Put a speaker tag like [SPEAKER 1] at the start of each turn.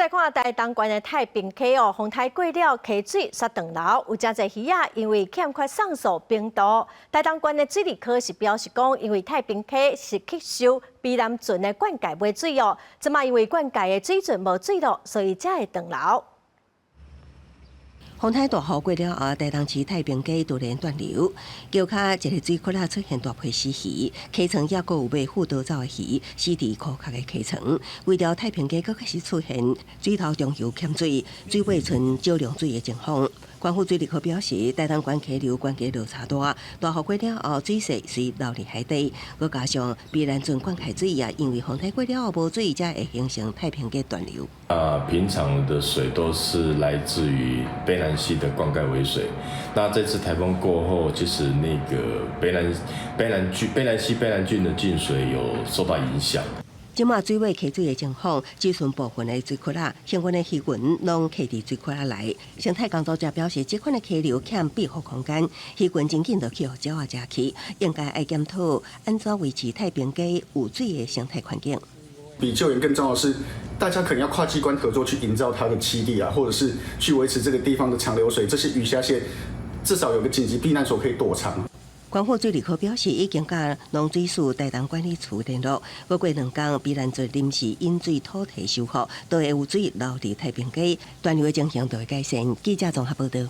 [SPEAKER 1] 來看台東縣的太平溪哦，風颱過了，溪水煞斷流，有誠濟魚仔因為欠缺送素病毒。台東縣的水利科是表示講，因為太平溪是吸收卑南圳的灌溉尾水哦，這馬因為灌溉的水圳無水咯，所以才會斷流。
[SPEAKER 2] 風颱大雨過了後，台東市太平溪突然斷流，橋跤一个水窟仔出現大批死魚，溪床猶閣有欲赴逃走的魚，死佇枯涸的溪床。規條太平溪閣開始出現水頭中游欠水、水尾賰少量水的情況。縣府水利科表示，台東縣溪流懸低落差大，大雨過了後水勢隨流入海底，閣加上卑南圳灌溉水也因為風颱過了後無水，才會形成太平溪斷流。
[SPEAKER 3] 啊，平常的水都是來自於卑南溪的灌溉尾水。那這次颱風過後，其實那個卑南郡、卑南溪、卑南圳的進水有受到影響。
[SPEAKER 2] 這馬水尾溪水的情況，只剩部分的水窟仔，幸運的魚群攏徛佇水窟仔內。生態工作者表示，這款的溪流欠庇護空間，魚群真緊就去予鳥仔食去，應該愛檢討按怎維持太平溪有水的生態環境。
[SPEAKER 4] 比救援更重要的是，大家可能要跨機關合作去營造它的棲地啊，或者是去維持這個地方的長流水，這些魚蝦蟹至少有個緊急避難所可以躲藏。
[SPEAKER 2] 縣府水利科表示，已經佮農水署台東管理處聯絡，閣過兩工，卑南圳臨時引水土堤修復，都會有水流佇太平溪，斷流的情形就會改善。記者綜合報道。